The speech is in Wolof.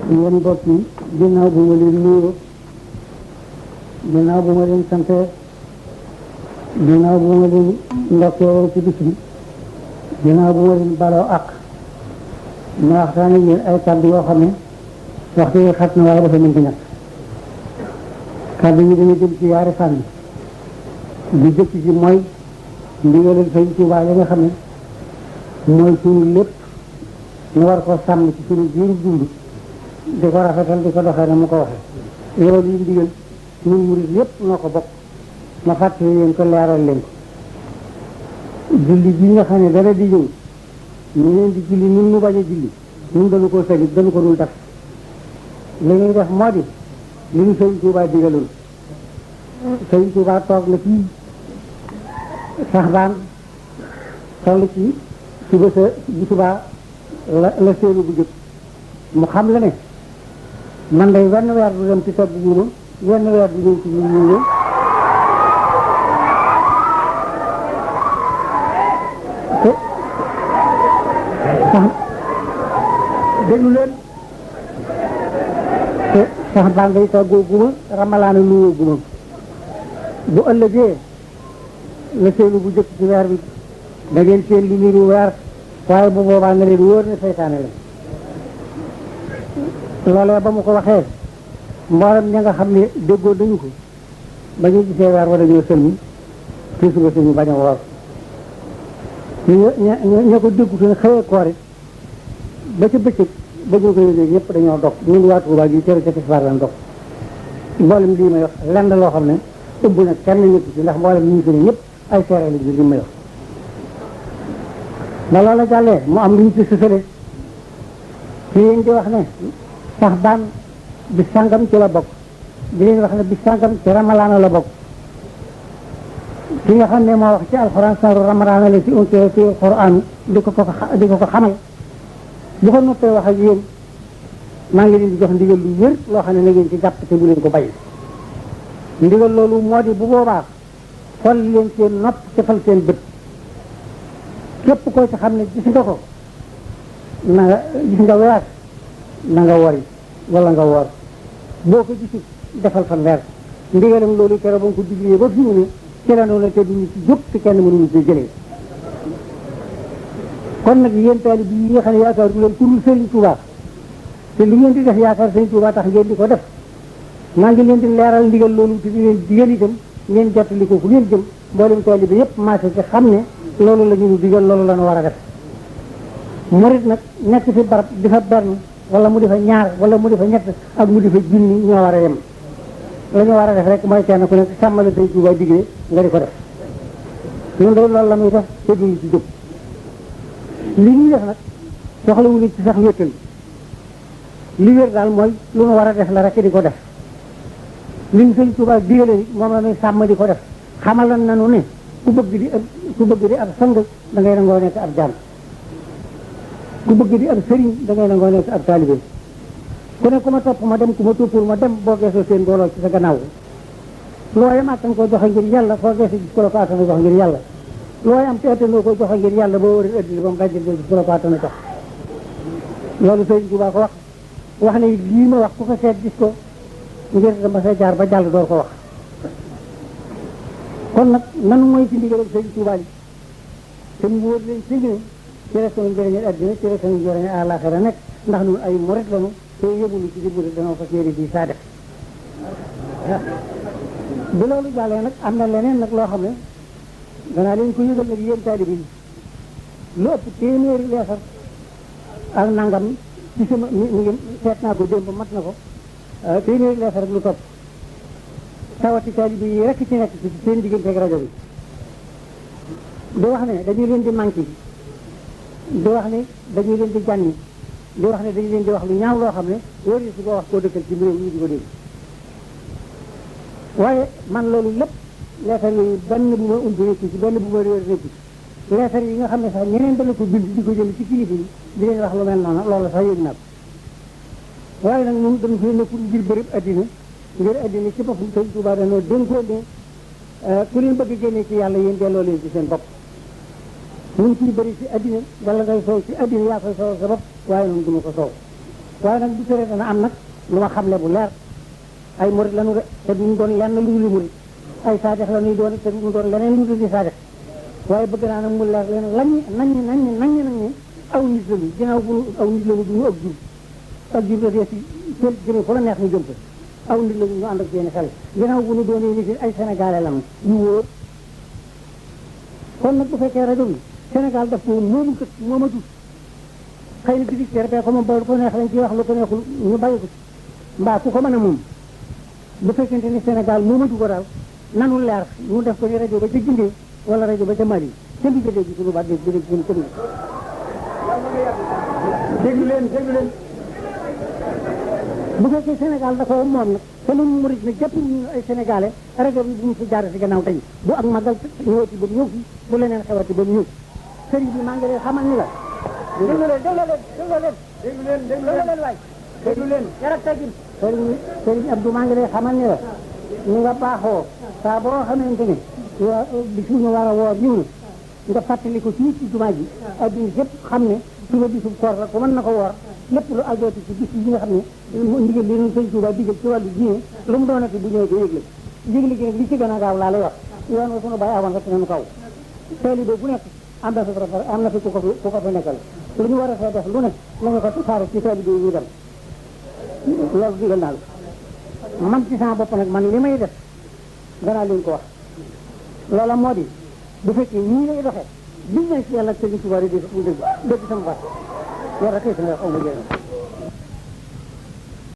yéen mbokk yi ginnaaw bu ma leen nuyoo ginnaaw bu ma leen sante ginnaaw bu ma leen ndokkee ci bis bi ginnaaw bu ma leen baloo ak ma waxtaane yéen ay kàddu yoo xam ne waxtu yi xat na waaye dafa mën di ñàkk kàddu yi dana jëm ci yaari fànn bi jëkk ci mooy ndigalal Sëñ Tuubaa yi nga xam ne mooy suñu lépp ñu war ko sàmm ci suñu biiru dund di ko rafetal di ko doxee na mu ko waxee loolu yi ndigal ñun murid yépp noo ko bokk ma fàttali leen ko leeral leen ko julli bi nga xam ne dara di ñëw ñu leen di julli ñun ñu bañ a julli ñun dañu ko salit dañu ko dul def li ñuy def moo di li ñu Sëñ Tuubaa digaloon Sëñ Tuubaa toog na fii Saxbaan toll ci suba sa bu subaa la séenu bu jëkk mu xam la ne man day wenn weer du dem ci togg guuma wenn weer du ñëw ci ñun ñu te sax déglu leen te sax baa ngay toggoo guma ramalaana nuyoo guma bu ëllëgee la seenu bu jëkk ci weer bi da ngeen seen lu niru weer waaye bu boobaa nga leen wóor ne seytaane la loolee ba mu ko waxee mboolem ña nga xam ne déggoo dañu ko ba ñu gisee weer wa dañoo sëlmi te suba suñu bañ a woor ña ko déggutoon xëyee koor it ba ca bëccëg ba ñu ko yëgee ñëpp dañoo dog ñun waa Tuubaa gi cëru ca tisbaar lañ dog mboolem lii may wax lenn loo xam ne ëbb na kenn ñëpp ci ndax mboolem ñu fi ne ñëpp ay seere la li may wax ba loola jàllee mu am lu ñu ci sësale ci yéen di wax ne Saxbaan bis sàngam ci la bokk di leen wax ne bis sàngam ci ramalaana la bokk ki nga xam ne moo wax ci alxuraan saru ramalaana la ci unte ci alxuraan di ko ko xamal bu ko noppee wax ak yéen maa ngi leen di jox ndigal lu wér loo xam ne na ngeen ci jàpp te bu leen ko bàyyi ndigal loolu moo di bu boobaa xol leen seen nopp defal seen bët képp koo ci xam ne gis nga ko na nga gis nga weer na nga wori wala nga woor boo ko gisul defal fan weer ndigalam loolu keroog ba nga ko diglee ba fi mu ne ci la noonu te duñu ci jóg te kenn mënuñu ci jëlee kon nag yéen taalib yi nga xam ne yaakaar du leen ku dul Sëriñ Tuubaa te lu ngeen di def yaakaar Sëriñ Tuubaa tax ngeen di ko def maa ngi leen di leeral ndigal loolu te di leen digal itam ngeen jottali ko fu ngeen jëm mboolem taalib bi yëpp marché ci xam ne loolu la ñu digal loolu la ñu war a def murit nag nekk fi barab di fa benn wala mu di fa ñaar wala mu di fa ñett ak mu di fa junni ñoo war a yem la ñu war a def rek mooy kenn ku nekk sàmmala Sëñ Tuubaa digle nga di ko def ñun day loolu la muy def te duñu ci jóg li ñuy def nag soxlawuñu ci sax wéttal li wér daal mooy lu ñu war a def la rek di ko def li ñu Sëñ Tuubaa digale moom la ñuy sàmm di ko def xamalan nañu ne ku bëgg di ab sang da ngay nangoo nekk ab jaam ku bëgg di ab sëriñ da ngay nangoo nekk ab taalibe ku ne ku ma topp ma dem ku ma toppul ma dem boo geesoo seen mbooloo ci sa gannaaw looy am attan koo joxe ngir yàlla foo geesoo gis ku la ko attana jox ngir yàlla looy am te attanoo koo joxe ngir yàlla boo war a ëddil ba mu dajjal gis ku la ko attana jox loolu Sëriñ Tuubaa ko wax ne lii ma wax ku ko seet gis ko ngir dama sa jaar ba jàll door ko wax kon nag nanu mooy ci ndigalal Sëriñ Tuubaa yi te mu wóor leen ci ne ci la sama njëriñal addina ci la sama njëriñal àllaaxira nekk ndax ñun ay murit lañu te yëmunu ci di murit danoo fas yéene di saa def bi loolu jàllee nag am na leneen nag loo xam ne danaa leen ko yëgal nag yéen taalibe yi lu ëpp téeméeri leesar ak nangam ci sama mi ngi seet naa ko démb mat na ko téeméeri leesar ak lu topp tawati taalibe yi rekk ci nekk ci seen diggante ak rajo bi di wax ne dañu leen di manqué di wax ne dañu leen di jànni di wax ne dañu leen di wax lu ñaaw loo xam ne wóor si koo wax koo dëkkal ci réew ñu di ko dégg waaye man loolu lépp leetar yooyu benn bu ma umb nekku ci benn bu ma réer nekku ci leetar yi nga xam ne sax ñeneen dana ko bind di ko jël ci kilifa yi di leen wax lu mel noonu loolu sax yëg naa ko waaye nag ñun dañu fi nekkul ngir bërëb addina ngir addina ci boppam Sëñ Tuubaa dañoo dénkoon ne ku leen bëgg génne ci yàlla yéen delloo leen ci seen bopp ñun ciy bëri ci addina wala ngay soow ci addina yaa koy soow sa bopp waaye noonu duma ko soow waaye nag du tere dana am nag lu ma xamle bu leer ay murit lañu de te duñu doon lenn lu dul murit ay saadex la ñuy doon te duñu doon leneen lu dul di saadex waaye bëgg naa nag mu leer leen nañ aw nit lañu ginnaaw bu aw nit lañu duñu ak jur la dee si jëme fa la neex ñu jëm fa aw nit lañu ñu ànd ak seen xel ginnaaw bu ñu doonee nit ay sénégalais lañu yu wóor kon nag bu fekkee rajo bi Sénégal daf ko moomu kët moomatu xëy na bi RP ko moom ba ko neex lañ ci wax lu ko neexul ñu bàyyi ko mbaa ku ko mën a moom bu fekkente ni Sénégal moomatu ko daal nanu leer ñu def ko ni rajo ba ca Gindee wala rajo ba ca Mali kenn du ca dégg suñu baat dégg suñu kër déglu leen bu fekkee Sénégal da ko moom nag te ñun murit nag jàpp ñu ay sénégalais rajo bi bu ñu fi jaar si gannaaw tey bu ak magal ñëwati ba ñëw fi bu leneen xewati ba ñëw sëriñ bi maa ngi leen xamal ni la déglu leen waay déglu leen yarak tegin sëriñ Abdou maa ngi leen xamal ni la ñu nga baaxoo saa boo xamante ne bi suñu war a woor ñëw na nga fàttali ko fii ci jumaa ji adduna yëpp xam ne suba bisub koor la ko mën na ko woor lépp lu ajooti ci bis yi nga xam ne ndigal li sëñ Tuuba digal ci wàllu diine lu mu doonati bu ñëwee ko yëgle gi nag li ci gën a gaaw laa lay wax yoon wa sunu bàyyi awoon rek nañu kaw taalibe bu nekk am na fi ku ko fi nekkal lu ñu war a fee def lu ne nañu ko tasaare ci taalibe yi ñu dem loolu digal naa la man ci sama bopp nag man li may def danaa leen ko wax loola moo di bu fekkee ñii lay doxee biñ ne si yàlla sëriñ Tuuba di dégg sama baat loolu rek la xaw ma jëriñ